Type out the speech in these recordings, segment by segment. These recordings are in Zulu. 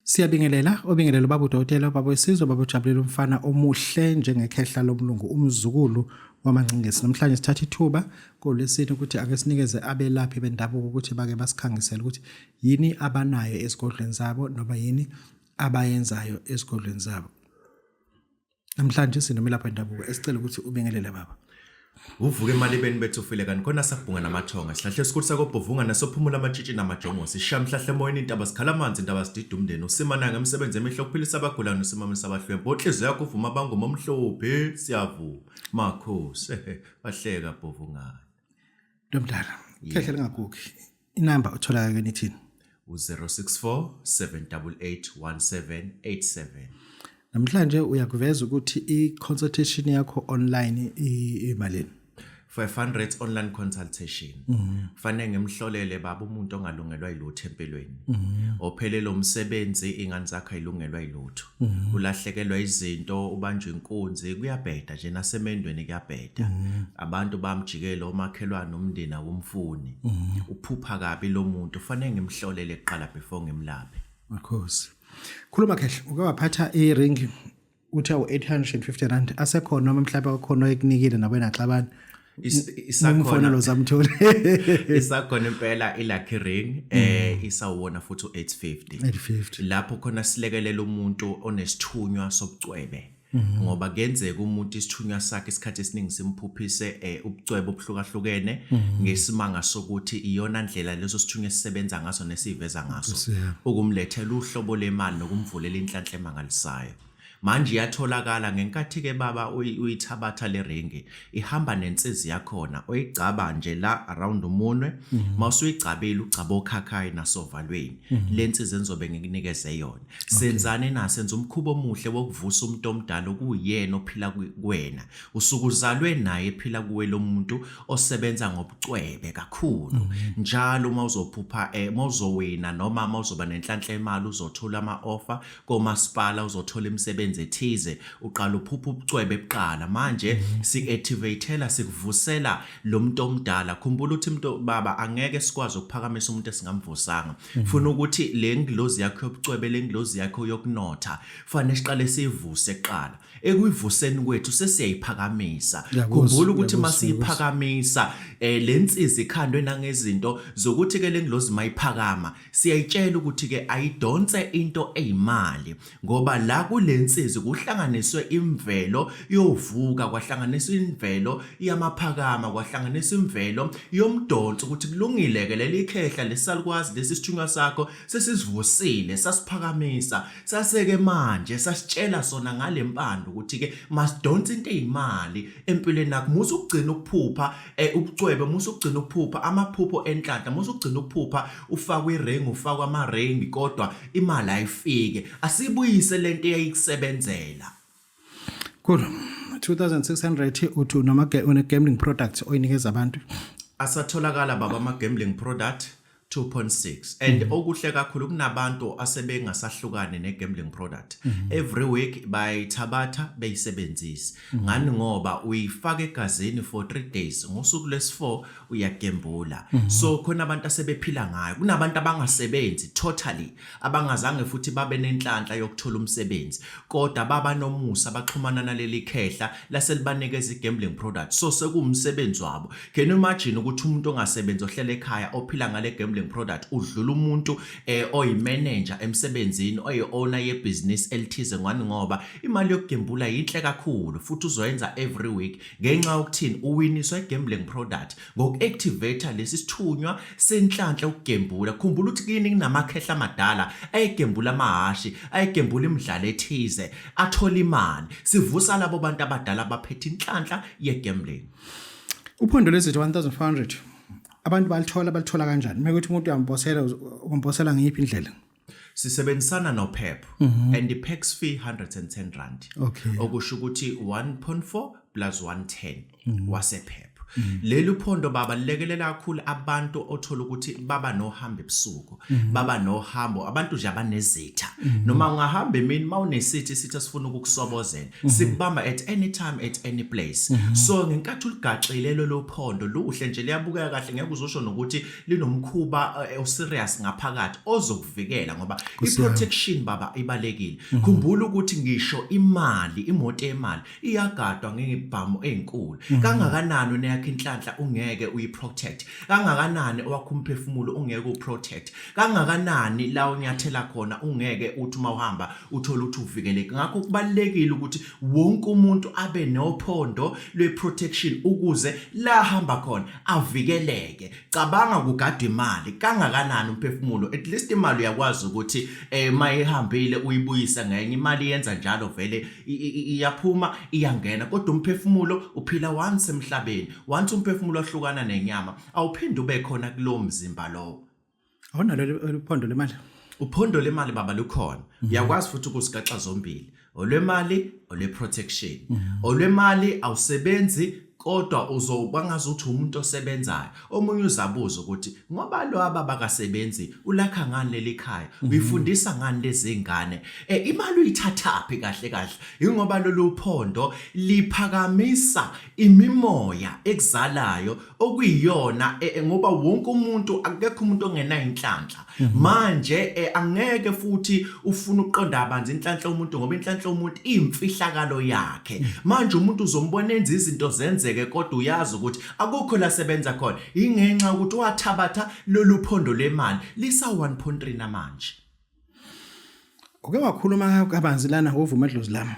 Siyabingelela, obingelela ubaba udokotela, ubaba wesizwe, ubaba ujabulela umfana omuhle njengekhehla lomlungu, umzukulu wamaNgcingesi. Namhlanje sithatha ithuba kolwesine ukuthi ake sinikeze abelaphi bendabuko ukuthi bake basikhangisele ukuthi yini abanayo ezigodlweni zabo noma yini abayenzayo ezigodlweni zabo. Namhlanje sinomelaphi wendabuko esicela ukuthi ubingelele baba. Uvuke emalibeni bethu ufile kanti khona sabhunga namathonga sihlahle esikhulu sakobhovunga nasophumula amatshitshi namajongosi sisha mhlahle emoyeni intaba sikhala amanzi intaba sidida umndeni usimana ngemisebenzi emihle ukuphilisa abagulayo nosimamisa abahlwempu onhliziyo yakho uvuma abangoma omhlophe siyavuma makhosi ehe bahleka bhovungane. Ntomdala, khehle lingagugi. Inamba utholakala kuyona ithini? U-064 788 1787. Namhlanje uyakuveza ukuthi i-consultation yakho online imalini? 500 online consultation. Kufanele ngimhlolele baba umuntu ongalungelwa yilutho empilweni. Ophelele umsebenzi ingane zakhe ayilungelwa yilutho. Ulahlekelwa izinto, ubanjwa inkunzi, kuyabheda nje nasemendweni kuyabheda. Abantu bamjikela omakhelwane umndeni awumfuni. Uphupha kabi lo muntu, kufanele ngimhlolele kuqala before ngimlaphe. Makhosi. Khuluma khehle, uke waphatha i-ring uthi awu 850 rand asekhona noma mhlawumbe akhona oyekunikile nabo enaxabana. Isakhona zamthola. Isakhona impela i-lucky ring isawona futhi u-850. 850. Lapho khona silekelela umuntu onesithunywa sobucwebe. Ngoba kuyenzeka umuntu isithunywa sakhe isikhathi esiningi simphuphise ubucwebe obuhlukahlukene ngesimanga sokuthi iyona ndlela leso sithunywa esisebenza ngaso nesiveza ngaso ukumlethela uhlobo lemali nokumvulela inhlanhla emangalisayo. Manje iyatholakala ngenkathi ke baba uyithabatha le ringi ihamba nensizi yakhona oyigcaba nje la around umunwe mawusuyigcabile ugcaba okhakhayi nasovalweni lensizi enzobe ngikunikeze yona. Senzani na? Senza umkhuba omuhle wokuvusa umuntu omdala okuyena ophila kuwena. Usuke uzalwe naye ephila kuwe lo muntu osebenza ngobucwebe kakhulu. Njalo uma uzophupha uma uzowina noma uma uzoba nenhlanhla yemali uzothola ama-offer komasipala uzothola imisebenzi ethize uqala uphupha ubucwebe kuqala. Manje si-activatela sikuvusela lo muntu omdala. Khumbula ukuthi umuntu baba angeke sikwazi ukuphakamisa umuntu esingamvusanga. Funa ukuthi le ngilozi yakho yobucwebe, le ngilozi yakho yokunotha, fanele siqale siyivuse kuqala. Ekuyivuseni kwethu sesiyayiphakamisa. Khumbula ukuthi masiyiphakamisa le nsizi ikhandwe nangezinto zokuthi ke le ngilozi mayiphakama siyayitshela ukuthi ke ayidonse into eyimali ngoba la kulensizi kuhlanganiswe imvelo yovuka, kwahlanganiswa imvelo yamaphakama, kwahlanganiswa imvelo yomdonso ukuthi kulungile ke leli khehla lesalukwazi lesi sithunywa sakho sesisivusile sasiphakamisa saseke manje sasitshela sona ngalempande ukuthi ke masidonse into eyimali empilweni yakho. Musa ukugcina ukuphupha ubucwebe, musa ukugcina ukuphupha amaphupho enhlanhla, musa ukugcina ukuphupha ufakwa iringi, ufakwa amaringi kodwa imali ayifike. Asibuyise lento eyayikusebenzela. Cool. 2600 uthi unama une gambling products oyinikeza abantu. Asatholakala baba ama gambling product 2.6 and okuhle kakhulu kunabantu asebengasahlukani ne gambling product. Every week bayithabatha beyisebenzise. Ngani ngoba uyifaka egazini for 3 days, ngosuku lesi4 uyagembula. So khona abantu asebephila ngayo. Kunabantu abangasebenzi totally, abangazange futhi babe nenhlanhla yokuthola umsebenzi, kodwa baba nomusa baxhumana naleli khehla laselibanikeza i-gambling product. So sekuwumsebenzi wabo. Can you imagine ukuthi umuntu ongasebenzi ohlele ekhaya ophila ngale gambling product udlula umuntu oyimanager emsebenzini, oyi-owner yebhizinisi elithize? Ngani ngoba imali yokugembula yinhle kakhulu futhi uzoyenza every week. Ngenxa yokuthini? Uwiniswa i-gambling product ngoku-activate lesi sithunywa senhlanhla yokugembula. Khumbula ukuthi kini kunamakhehla amadala ayegembula amahhashi, ayegembula imidlalo ethize, athola imali. Sivusa labo bantu abadala abaphethe inhlanhla ye-gambling. Uphondo lwezithi 1500 abantu balithola, balithola kanjani? Uma kuthi umuntu uyamposela, umposela ngeyiphi indlela? Sisebenzisana noPep and the PEX fee 110 rand. Okusho ukuthi 1.4 plus 110 wasePep. Leli phondo baba lilekelela kakhulu abantu othola ukuthi baba nohambo ebusuku, baba nohambo abantu nje abanezitha. Noma ungahamba emini mawunesithi isitha sifuna ukukusobozela, sikubamba at any time at any place. So ngenkathi uligaxile lolo phondo luhle nje liyabukeka kahle, ngeke uzosho nokuthi linomkhuba oserious ngaphakathi ozokuvikela ngoba i-protection baba ibalekile. Khumbula ukuthi ngisho imali, imoto yemali iyagadwa ngezibhamu ezinkulu. Kangakanani uneyakho inhlanhla ungeke uyiprotect, kangakanani owakho umphefumulo ungeke uprotect, kangakanani la unyathela khona ungeke uthi uma uhamba uthole ukuthi uvikeleke. Ngakho kubalulekile ukuthi wonke umuntu abe nophondo lwe-protection ukuze la hamba khona avikeleke. Cabanga kugadwa imali kangakanani umphefumulo, at least imali uyakwazi ukuthi mayihambile uyibuyisa ngenye imali, yenza njalo vele iyaphuma iyangena, kodwa umphefumulo uphila once emhlabeni. Once umphefumulo wahlukana nenyama awuphinde ube khona kulowo mzimba lowo. Awunalo uphondo lemali? Uphondo lemali baba lukhona. Uyakwazi futhi ukuzigaxa zombili, olwemali olwe-protection. Olwemali awusebenzi kodwa uzoba ngazuthi umuntu osebenzayo. Omunye uzabuza ukuthi ngoba lo ababa kasebenzi ulakha ngani leli khaya, uyifundisa ngani lezi ngane, imali uyithathaphi kahle kahle? Ingoba lolu phondo liphakamisa imimoya ekuzalayo okuyiyona, ngoba wonke umuntu, akekho umuntu ongenayo inhlanhla. Manje angeke futhi ufuna ukuqonda kabanzi inhlanhla yomuntu, ngoba inhlanhla yomuntu iyimfihlakalo yakhe. Manje umuntu uzombona enza izinto zenzeke kodwa uyazi ukuthi akukho la sebenza khona, ingenxa ukuthi wathabatha lolu phondo lemali lisa 1.3 namanje. Uke wakhuluma kabanzi lana ngovuma edlozi lami,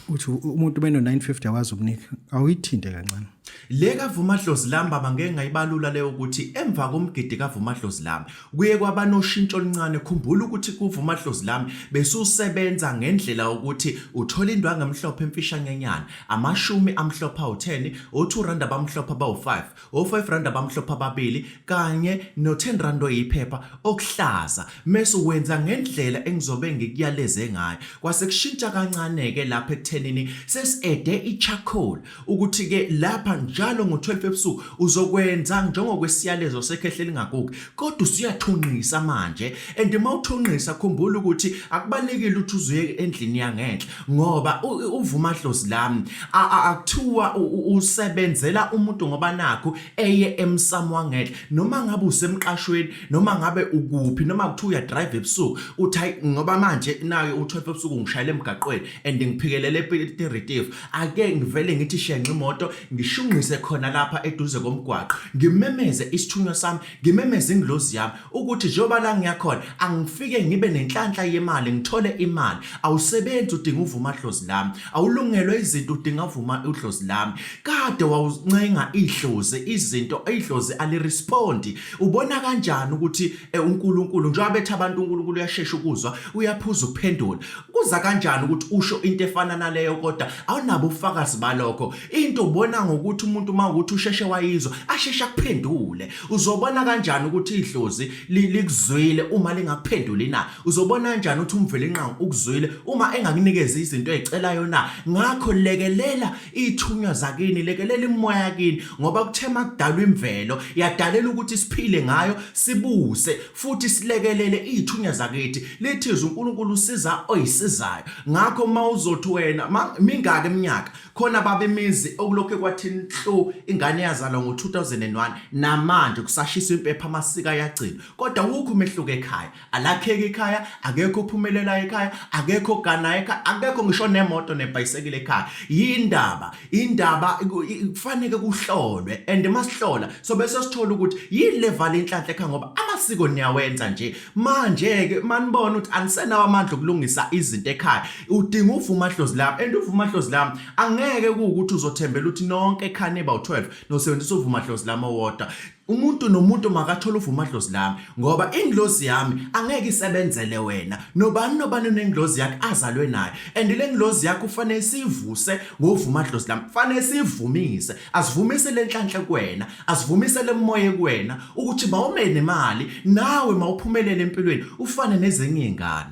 uthi umuntu beno 950 awazi ukunika, awuyithinte kancane. Le kavuma dlozi lami baba ngeke ngayibalula leyo, ukuthi emva komgidi kavuma dlozi lami kuye kwaba noshintsho oluncane. Khumbula ukuthi kuvuma dlozi lami besusebenza ngendlela ukuthi uthola indwangu emhlophe emfishanyenyana, amashumi amhlophe awu-10, o-2 rand abamhlophe abawu-5, o-5 rand abamhlophe ababili kanye no-10 rand oyiphepha okuhlaza, mese wenza ngendlela engizobe ngikuyaleze ngayo. Kwase kushintsha kancane-ke lapha ekuthenini sesi-ede i-charcoal, ukuthi-ke lapha njalo ngo-12 ebusuku uzokwenza njengokwesiyalezo sekhehle elingagugi, kodwa usuyathunqisa manje. And uma uthunqisa khumbula ukuthi akubalulekile ukuthi uzuye endlini yangenhla, ngoba uvuma dlozi lami akuthiwa usebenzela umuntu ngoba nakho eye emsamo wangenhla. Noma ngabe usemqashweni, noma ngabe ukuphi, noma kuthiwa uyadrive ebusuku, uthi hayi ngoba manje nayo u-12 ebusuku ngishayele emgaqweni and ngiphikelele ePiet, ake ngivele ngithi shenxe imoto ngishunqise khona lapha eduze komgwaqo, ngimemeze isithunywa sami, ngimemeze ingilozi yami ukuthi njengoba la ngiyakhona angifike ngibe nenhlanhla yemali, ngithole imali. Awusebenzi udinga uvuma dlozi lami, awulungelwe izinto udinga uvuma udlozi lami. Kade wawuncenga idlozi izinto, idlozi alirespondi. Ubona kanjani ukuthi uNkulunkulu, njengoba bethi abantu uNkulunkulu uyashesha ukuzwa uyaphuza ukuphendula, kuza kanjani ukuthi usho into efana naleyo kodwa awunabo ubufakazi balokho? Into ubona ngokuthi umuntu uma ukuthi usheshe wayizwa asheshe akuphendule. Uzobona kanjani ukuthi idlozi likuzwile uma lingakuphenduli na? Uzobona kanjani ukuthi uMvelinqangi ukuzwile uma engakunikezi izinto ezicelayo na? Ngakho lekelela ithunywa zakini, lekelela imoya yakini, ngoba kuthe makudalwa imvelo yadalela ukuthi siphile ngayo, sibuse futhi silekelele ithunywa zakithi. Lithi uNkulunkulu usiza oyisizayo. Ngakho uma uzothi wena mingaki iminyaka khona baba imizi okulokhu kwathi nhlo, ingane yazalwa ngo-2001 namanje kusashiswa impepha, amasiko ayagcinwa, kodwa awukho umehluko ekhaya, alakheki ekhaya, akekho ophumelelayo ekhaya, akekho oganayo ekhaya, akekho ngisho nemoto nebhayisekile ekhaya. Yindaba indaba kufanele kuhlolwe, and masihlola so bese sithola ukuthi yini levala inhlanhla ekhaya, ngoba amasiko niyawenza nje. Manje ke manibona ukuthi anisenawo amandla okulungisa izinto ekhaya, udinga uvuma dlozi lami. And uvuma dlozi lami angeke kuwukuthi uzothembela ukuthi nonke ekhaya niba u12 nosebenzisa uvuma dlozi lami owodwa. Umuntu nomuntu makathola uvuma dlozi lami, ngoba ingilozi yami angeke isebenzele wena. Nobani nobani unengilozi yakhe azalwe nayo, and le ngilozi yakho ufanele sivuse ngovuma dlozi lami, fanele sivumise, asivumise lenhlanhla kuwena, asivumise lemoya kuwena ukuthi mawume nemali nawe, mawuphumelele empilweni ufane nezinye izingane.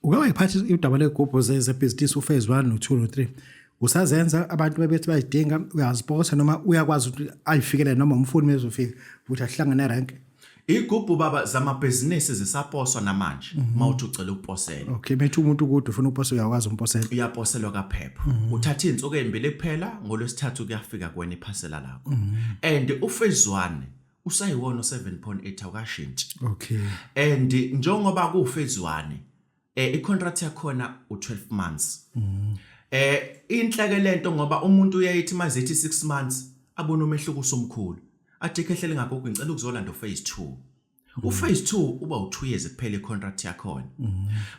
Uke wayiphatha udaba legubhu zebhizinisi uphase 1 no 2 no 3. Usazenza abantu bebethi bayidinga uyaziposa noma uyakwazi ukuthi ayifikele noma umfuni mezofika ukuthi ahlangane rank. Igubhu baba zamabhizinisi zisaposwa namanje mawuthi ucela ukuposela. Okay, methi umuntu kude ufuna ukuposa uyakwazi umposela. Uyaposelwa kaphepha. Uthatha izinsuku ezimbili kuphela ngolwesithathu kuyafika kuwena iphasela lakho. And uphase 1 usayiwona u7.8 awukashintshi. Okay. And njengoba ku phase 1 i-contract yakhona u12 months. Inhleke lento ngoba umuntu uyayithi mazithi 6 months abona umehluko usomkhulu. Athi khehlele ngakho ngicela ukuzolanda uphase 2. Uphase 2 uba u2 years kuphela icontract yakhona.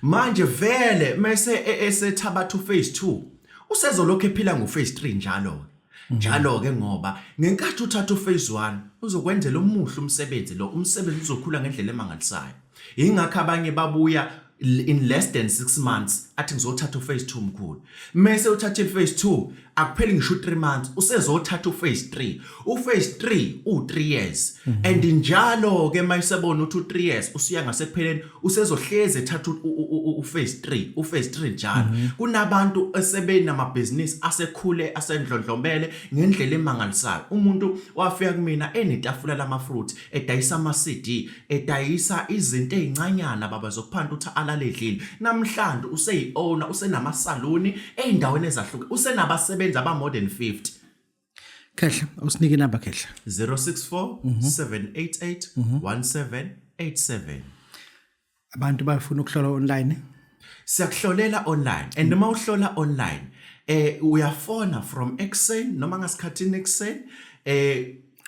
Manje vele mase esethabatha uphase 2 usezolokhu ephila ngophase 3 njalo. Njalo ke ngoba ngenkathi uthatha uphase 1 uzokwenzela umuhle umsebenzi lo umsebenzi uzokhula ngendlela emangalisayo. Ingakho abanye babuya in less than 6 months athi ngizothatha uphase 2 mkhulu. Mase uthatha iphase 2 akupheli ngisho 3 months usezothatha uphase 3. Uphase 3 u3 years. And njalo ke mayisebona ukuthi u3 years usuya ngasekupheleni usezohleze ethatha uphase 3, uphase 3 njalo. Kunabantu esebenamabhizinisi asekhule asendlondlobele ngendlela emangalisayo. Umuntu wafika kumina enetafula lama fruit edayisa ama CD edayisa izinto ezincanyana baba zokuphanda ukuthi alale edlile. Namhlanje useyi-owner usenamasaluni ey'ndaweni ezahlukene usenabasebenzi aba more than 50. Khehla, usinike inamba Khehla. 064 788 1787. Abantu bafuna ukuhlola online. Siyakuhlolela online and uma uhlola online uyafona from ekuseni noma ngasikhathini ekuseni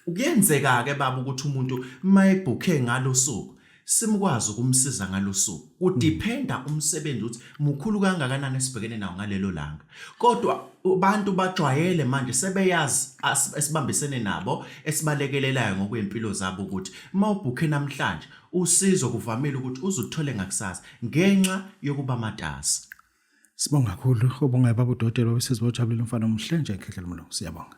kuyenzeka ke baba ukuthi umuntu mayebhukhe ngalosuku simkwazi ukumsiza ngalosuku. Kudependa umsebenzi ukuthi mukhulu kangakanani esibhekene nawo ngalelo langa. Kodwa abantu bajwayele manje sebeyazi esibambisene nabo esibalekelelayo ngokwempilo zabo ukuthi mawubhukhe namhlanje usizo kuvamile ukuthi uzuthole ngakusasa ngenxa yokuba matasa. Sibonga kakhulu obongayo baba udokotela wesizwe ojabulela umfana omuhle nje ekhehla lomlungu. Siyabonga.